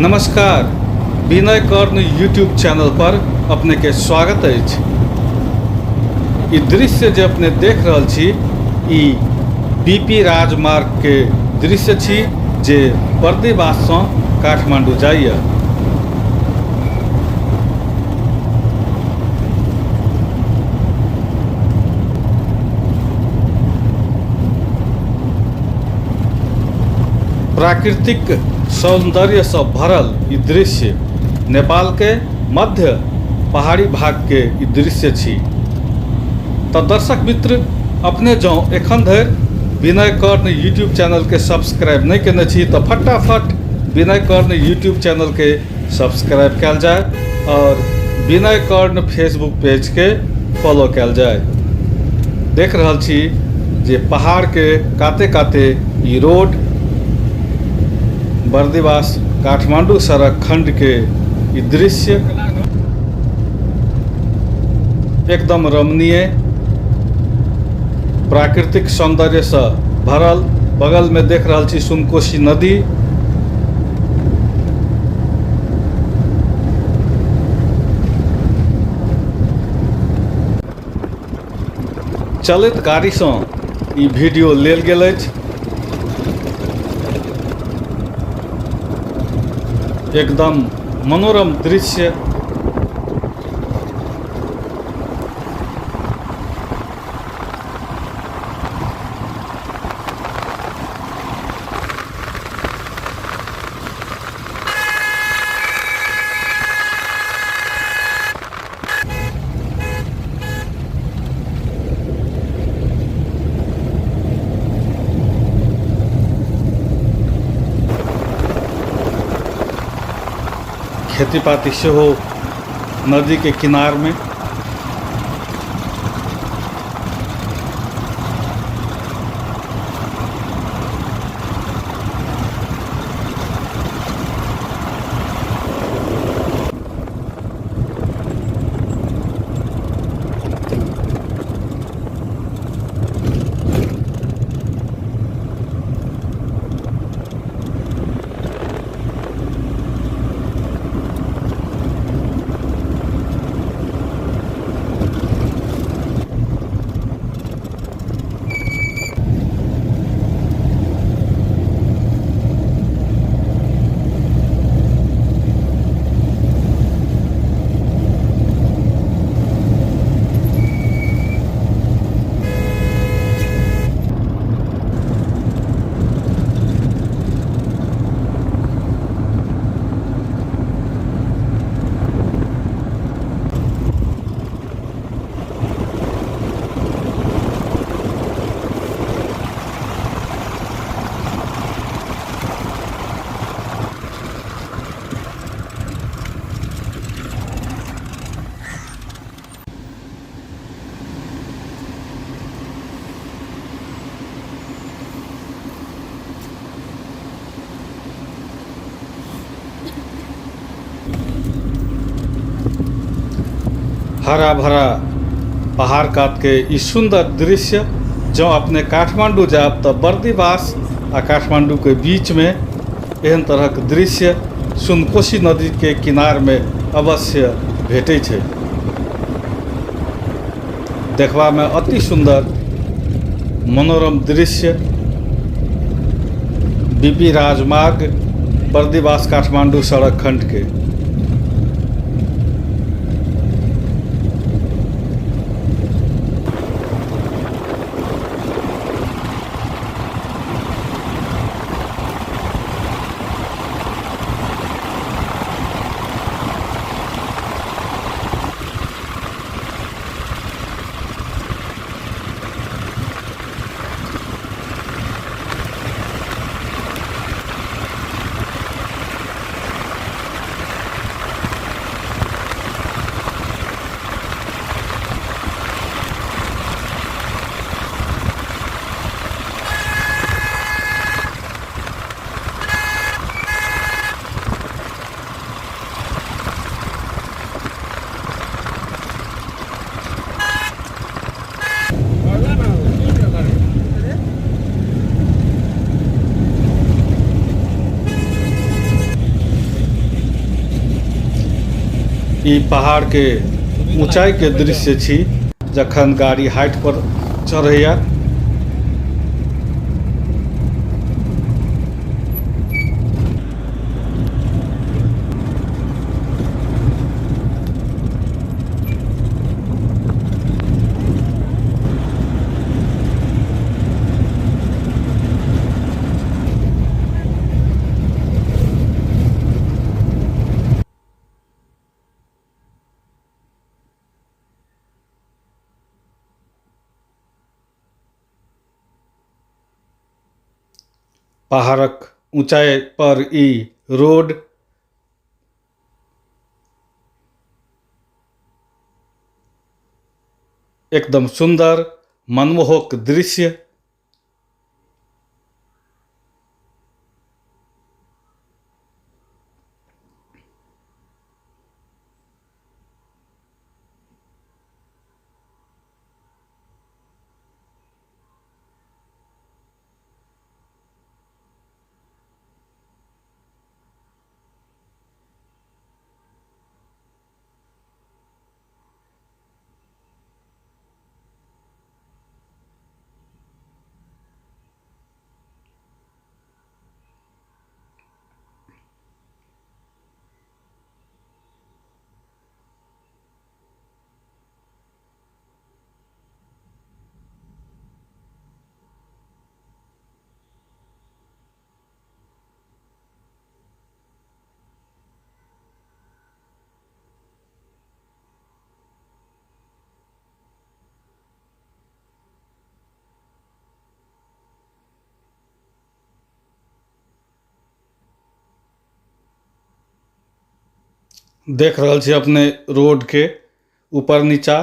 नमस्कार, विनय कर्ण YouTube channel पर अपने के स्वागत अछि। ई दृश्य जे अपने देख रहल छी ई बीपी राजमार्ग के दृश्य छी जे बर्दीवास सँ काठमांडू जाइए। प्राकृतिक सौन्दर्यसँ भरल ई दृश्य नेपालके मध्य पहाड़ी भागके ई दृश्य छी। तऽ दर्शक मित्र, अपने जँ एखन धरि विनय कर्ण यूट्यूब चैनलके सब्सक्राइब नहि केने छी तऽ फटाफट विनय कर्ण यूट्यूब चैनलके सब्सक्राइब कयल जाय आओर विनय कर्ण फेसबुक पेजके फॉलो कयल जाय। देख रहल छी जे पहाड़के काते काते ई रोड बर्दिवास काठमांडू सड़क खंडके ई दृश्य एकदम रमणीय, प्राकृतिक सौंदर्यसँ भरल। बगलमे देख रहल छी सुनकोशी नदी। चलैत गाड़ीसँ ई वीडियो लेल गेल अछि। एकदम मनोरम दृश्य। खेती पाती सेहो नदी के किनार में। हरा भरा पहाड़ कात के ई सुंदर दृश्य जँ अपने काठमांडू जायब तऽ बर्दीवास आ काठमांडू के बीच में एहन तरहक दृश्य सुनकोशी नदी के किनार में अवश्य भेटै छै। देखबा में अति सुंदर मनोरम दृश्य बीपी राजमार्ग बर्दीवास काठमांडू सड़क खंड के। ई पहाड़के ऊँचाइके दृश्य छी जखन गाड़ी हाइट पर चढ़ैया। पहाड़क ऊँचाइ पर ई रोड एकदम सुन्दर मनमोहक दृश्य। देख रहल छी अपने रोड के ऊपर नीचा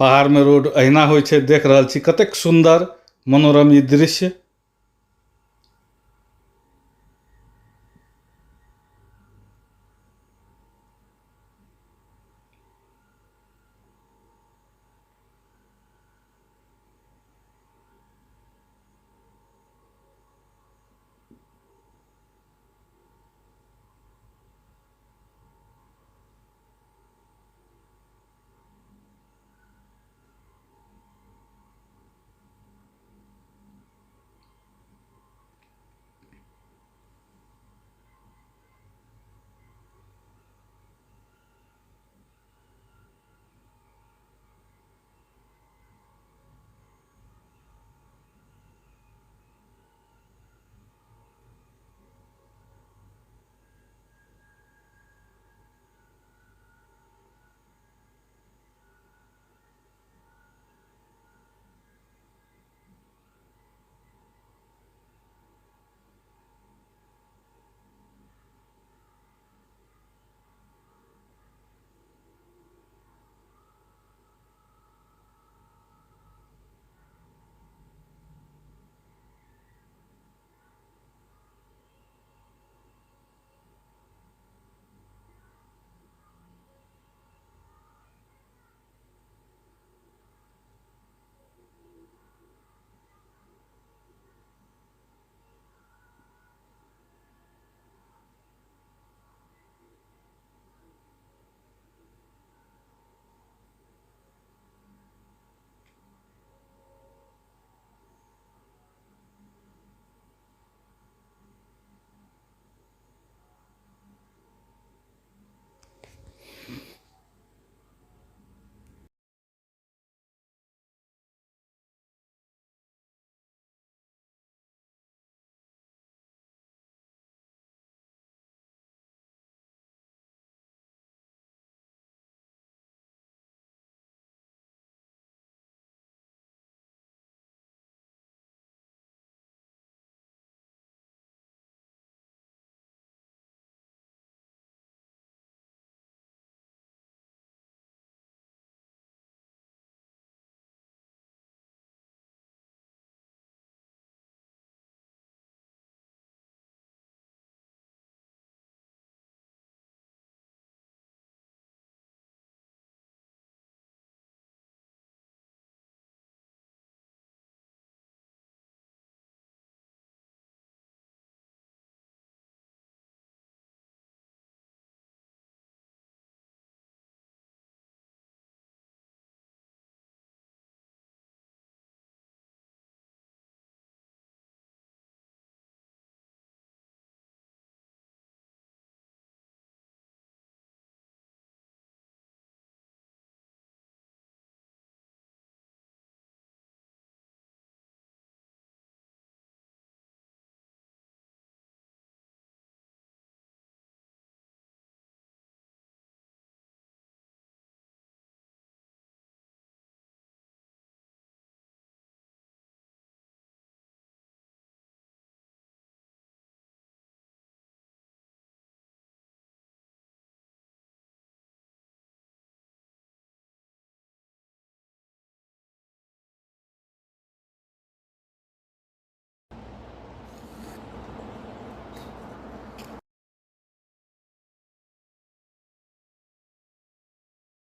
पहाड़ में रोड अहिना होय छै। देख रहल छी कतेक सुंदर मनोरम ई दृश्य।